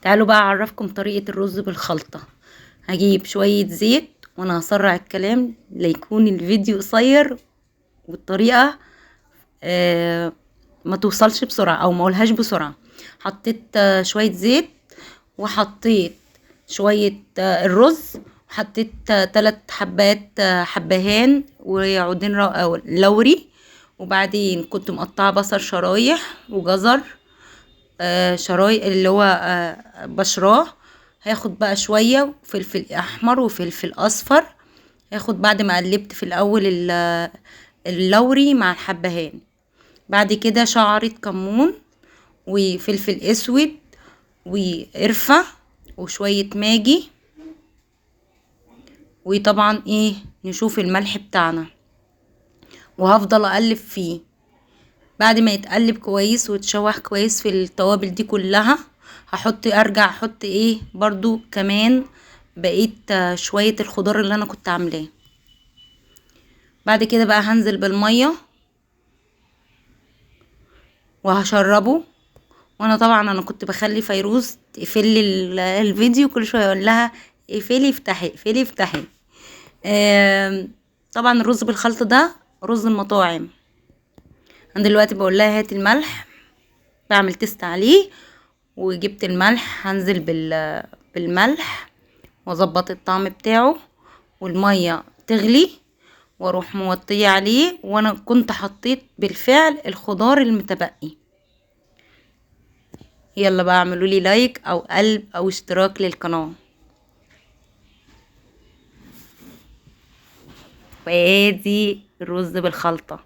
تعالوا بقى اعرفكم طريقة الرز بالخلطة. هجيب شوية زيت، وانا هسرع الكلام ليكون الفيديو قصير والطريقة ما توصلش بسرعة او ما اقولهاش بسرعة. حطيت شوية زيت، وحطيت شوية الرز، وحطيت 3 حبات حبهان وعودين لوري، وبعدين كنت مقطعة بصل شرايح وجزر شرايح اللي هو بشراه. هاخد بقى شوية فلفل احمر وفلفل اصفر. هاخد بعد ما قلبت في الاول اللوري مع الحبهان، بعد كده شعرة كمون وفلفل اسود وقرفة وشوية ماجي، وطبعا نشوف الملح بتاعنا، وهفضل اقلب فيه. بعد ما يتقلب كويس ويتشوح كويس في التوابل دي كلها، ارجع احط برضو كمان بقيت شوية الخضار اللي انا كنت عاملاه. بعد كده بقى هنزل بالمية وهشربه. وانا طبعا كنت بخلي فيروز تقفل لي الفيديو كل شوية، اقول لها اقفلي افتحي اقفلي افتحي. طبعا الرز بالخلطه ده رز المطاعم. انا دلوقتي بقول لها هاتي الملح، بعمل تيست عليه، وجبت الملح. هنزل بالملح واظبط الطعم بتاعه، والمية تغلي واروح موطيه عليه. وانا كنت حطيت بالفعل الخضار المتبقي. يلا بقى اعملوا لي لايك او قلب او اشتراك للقناة. وادي الرز بالخلطة.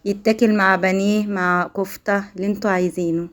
يتاكل مع بانيه مع كفتة اللي انتوا عايزينه.